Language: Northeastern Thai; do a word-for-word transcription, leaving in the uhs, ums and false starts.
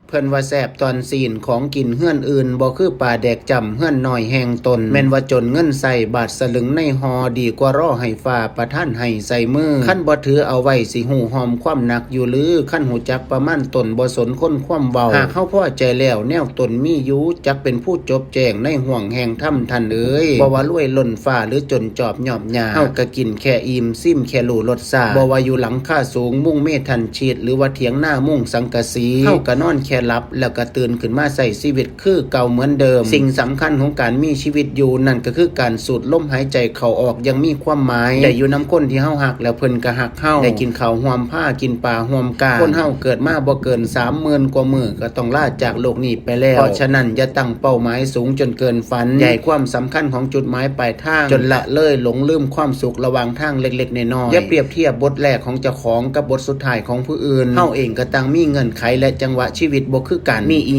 เพิ่นว่าแซ่บตอนซี้น ของกินเฮือนอื่น บ่คือปลาแดกจ้ำเฮือนน้อยแห่งตน แม่นว่าจนเงินใช้บาทสลึงในห่อ ดีกว่ารอให้ฟ้าประทานให้ใส่มือ คันบ่ถือเอาไว้สิฮู้ฮอมความหนักอยู่หรือ คันฮู้จักประมาณตน บ่สนคนความเว้า หากเฮาพอใจแล้วแนวตนมีอยู่ จักเป็นผู้จบแจ้งในห้วงแห่งธรรมท่านเอ๋ย บ่ว่ารวยล้นฟ้าหรือจนจอบยอบหญ้า เฮาก็กินแค่อิ่ม ซิมแค่รู้รสชาติ บ่ว่าอยู่หลังคาสูง มุงเมทัลชีท หรือว่าเถียงนามุงสังกะสี เฮาก็นอนแค่หลับ แล้วก็ตื่นขึ้นมาใช้ชีวิตคือเก่าเหมือนเดิม สิ่งสำคัญของการมีชีวิตอยู่นั่นก็คือการสูดลมหายใจเข้าออกอย่างมีความหมาย ได้อยู่นำคนที่เฮาฮักแล้วเพิ่นก็ฮักเฮา ได้กินข้าวร่วมพา กินปลาร่วมกา คนเฮาเกิดมาบ่เกินสามหมื่นกว่ามื้อก็ต้องลาจากโลกนี้ไปแล้ว เพราะฉะนั้นอย่าตั้งเป้าหมายสูงจนเกินฝัน อย่าให้ความสำคัญของจุดหมายปลายทาง จนละเลยหลงลืมความสุขระหว่างทางเล็กๆน้อยๆ อย่าเปรียบเทียบบทแรกของเจ้าของกับบทสุดท้ายของผู้อื่น เฮาเองก็ต่างมีเงื่อนไขและจังหวะชีวิตบ่คือกัน มีอี